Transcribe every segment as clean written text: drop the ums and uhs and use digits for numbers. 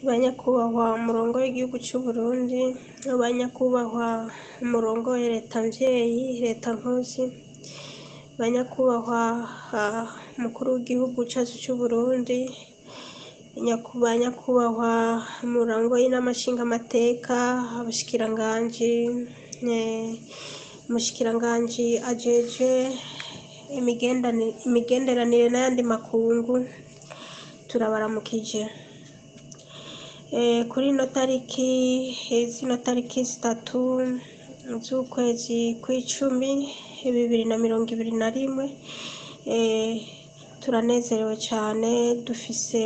Banyakubahwa umurongo w'igihugu cy'u Burundi, banyakubahwa umurongo wa leta mvyeyi, leta nkozi, banyakubahwa umukuru w'igihugu cyacu cy'u Burundi, banyakubahwa umurongo w'inama nshingamateka, abashikiranganji, umushikiranganji ajejwe imigenderanire n'ayandi makungu, turabaramukije. Kuri ino tariki, zino tariki 3 z'ukwezi kw'icumi 2021, turanezerewe cyane, dufise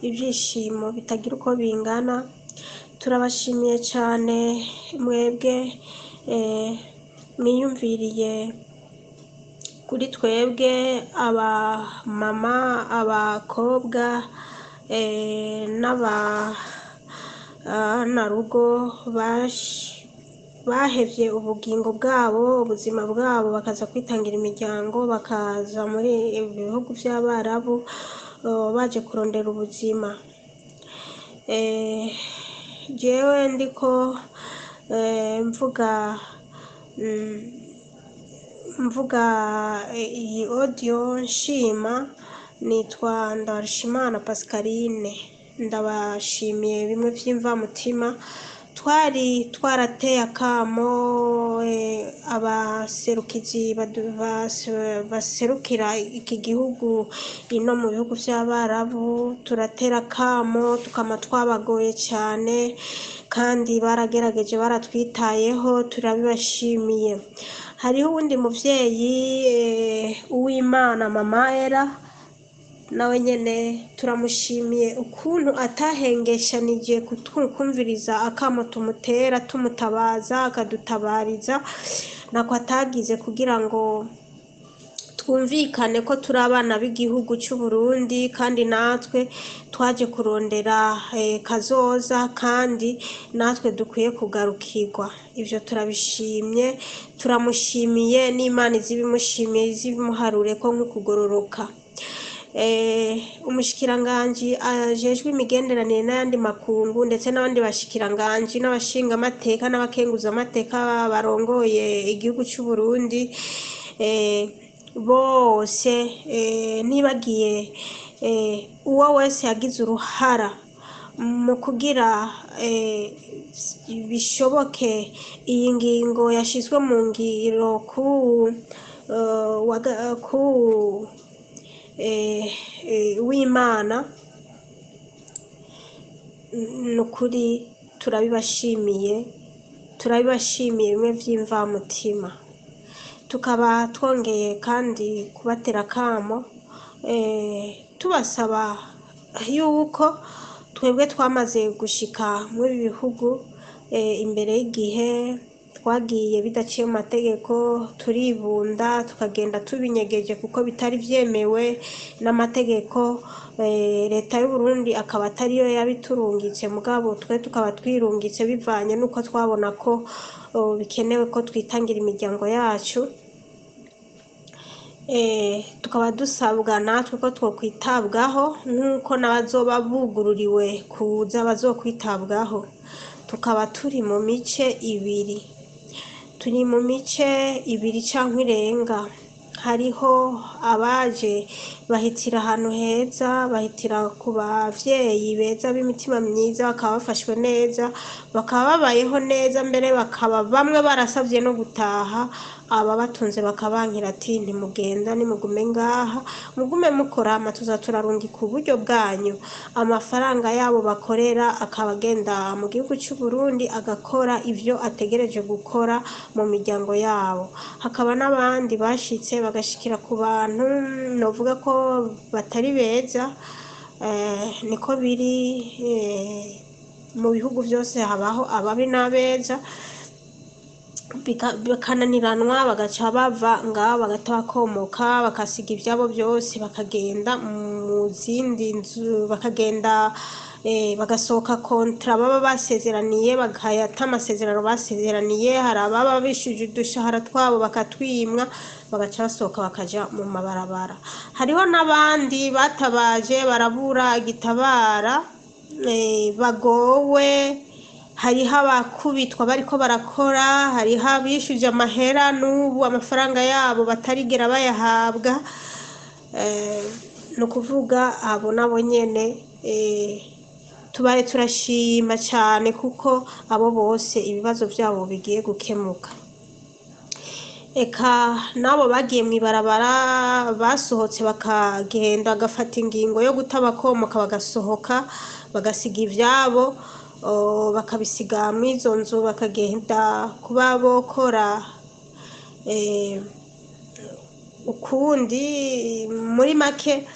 ibyishimo bitagira uko bingana. Turabashimiye cyane mwebwe mwiyumviriye kuri twebwe abamama, abakobwa n'abanarugo bahevye ubugingo bwabo, ubuzima bwabo, bakaza kwitangira imiryango, bakaza muri ibihugu by'Abarabu baje kurondera ubuzima. Jewe ndiko mvuga iyi audio nshima, nitwa Ndarushimana Pascaline. Ndabashimiye bimwe by'imvamutima. Twari twarateye akamo abaserukizi baserukira iki gihugu ino mu bihugu by'Abarabu, turatera akamo, tukama twabagoye cyane, kandi baragerageje, baratwitayeho, turabibashimiye. Hariho uwundi muvyeyi, Uwimana Mama Era, nawe nyene turamushimiye ukuntu atahengeshanije kumviriza akamo tumutera, tumutabaza, akadutabariza, nako atagize kugira ngo twumvikane ko turi abana b'igihugu cy'u Burundi, kandi natwe twaje kurondera kazoza, kandi natwe dukwiye kugarukirwa. Ivyo turabishimye, turamushimiye, n'Imana izibimushimiye, izibimuharure ko nk'ukugororoka. Umushikiranganji ajejwe imigenderanire n'ayandi makungu, ndetse n'abandi bashikiranganji n'abashingamateka n'abakenguzamateka barongoye igihugu cy'u Burundi, bose, ntibagiye uwo wese yagize uruhara mu kugira bishoboke iyi ngingo yashizwe mu ngiro ku w'Imana. Ni ukuri turabibashimiye, turabibashimiye bimwe by'imvamutima. Tukaba twongeye kandi kubatera akamo, tubasaba yuko twebwe twamaze gushika muri ibi bihugu imbere y'igihe, twagiye bidaciye mu mategeko, turibunda, tukagenda tubinyegeje kuko bitari byemewe n'amategeko. Leta y'u Burundi akaba atariyo yabiturungitse, mugabo twe tukaba twirungitse bivanye n'uko twabona ko bikenewe ko twitangira imiryango yacu. Tukaba dusabwa natwe ko twokwitabwaho nk'uko n'abazoba bugururiwe kuza bazokwitabwaho. Tukaba turi mu mice ibiri, turi mu mice ibiri canke irenga. Hariho abaje bahitira ahantu heza, bahitira ku bavyeyi beza b'imitima myiza, bakaba bafashwe neza, bakaba babayeho neza, mbere bakaba bamwe barasavye no gutaha, ababatunze bakabankira ati: "Ntimugenda, nimugume ngaha, mugume mukora, hama tuza turarungika uburyo bwanyu." Amafaranga yabo bakorera akaba agenda mu gihugu cy'u Burundi, agakora ivyo ategereje gukora mu miryango yabo. Hakaba n'abandi bashitse bagashikira ku bantu novuga ko batari beza. Niko biri mu bihugu byose, habaho ababi n'abeza, bakananiranwa, bagaca bava ngaho, bagata bakomoka, bakasiga ibyabo byose, bakagenda mu zindi nzu, bakagenda bagasohoka contrat baba basezeraniye, bagayata amasezerano basezeraniye. Hari ababa bishuje udushahara twabo bakatwimwa, bagaca basohoka bakaja mu mabarabara. Hariho n'abandi batabaje barabura gitabara. bagowe. Hariho abakubitwa bariko barakora, hariho abishuje amahera n'ubu amafaranga yabo batarigera bayahabwa. Ni ukuvuga abo nabo nyene tubaye turashima cyane kuko abo bose ibibazo byabo bigiye gukemuka. Eka n'abo bagiye mu ibarabara basohotse bakagenda bagafata ingingo yo guta bakomoka, bagasohoka bagasiga ivyabo, bakabisiga muri izo nzu, bakagenda kuba bokora ukundi. Muri make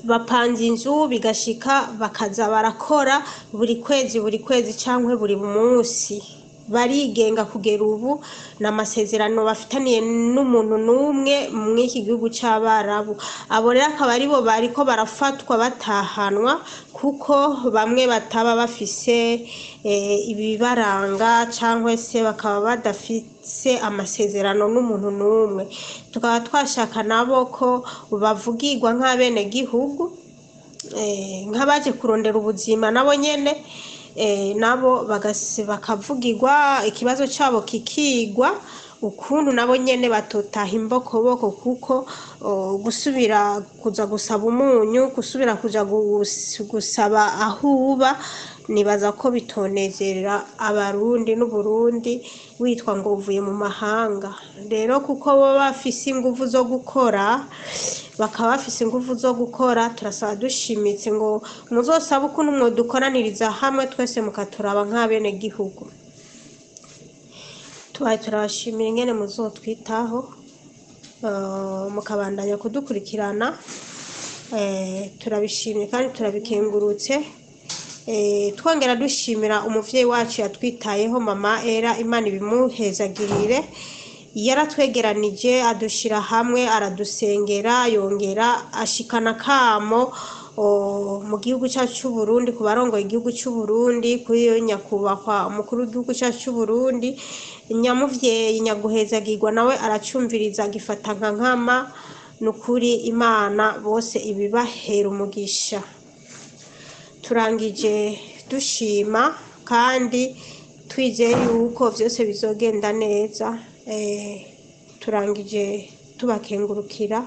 bapanze inzu, bigashika bakaza barakora buri kwezi buri kwezi cyangwa buri munsi, barigenga. Kugera ubu ni amasezerano bafitaniye n'umuntu n'umwe muri iki gihugu cy'Abarabu. Abo rero akaba aribo bariko barafatwa batahanwa, kuko bamwe bataba bafise ibibaranga cyangwa se bakaba badafise amasezerano n'umuntu n'umwe. Tukaba twashaka nabo ko bavugirwa nk'abenegihugu, nk'abaje kurondera ubuzima, nabo nyene nabo bakavugirwa, ikibazo cyabo kikigwa ukuntu nabo nyene batotaha imbokoboko, kuko gusubira kuza gusaba umunyu, gusubira kuja gusaba aho uba, nibaza ko bitonezera Abarundi n'Uburundi witwa ngo uvuye mu mahanga. Rero kuko bo bafise inguvu zo gukora, bakaba bafise inguvu zo gukora, turasaba dushimitse ngo muzosabe ukuntu mwodukoraniriza hamwe twese mukaturaba nk'abenegihugu. Tubaye turabashimira ingene muzotwitaho, mukabandanya kudukurikirana. Turabishimye kandi turabikengurutse. Twongera dushimira umuvyeyi wacu yatwitayeho, Mama Era, Imana ibimuhezagirire. Yaratwegeranije, adushira hamwe, aradusengera, yongera ashikana kamo mu gihugu cyacu cy'u Burundi, ku barongoye igihugu cy'u Burundi, kuri nyakubahwa umukuru w'igihugu cyacu cy'u Burundi, nyamuvyeyi nyaguhezagirwa, nawe aracumviriza agifata nka nkama. Ni ukuri Imana bose ibibahera umugisha. Turangije dushima kandi twizeye yuko byose bizogenda neza. Turangije tubakengurukira.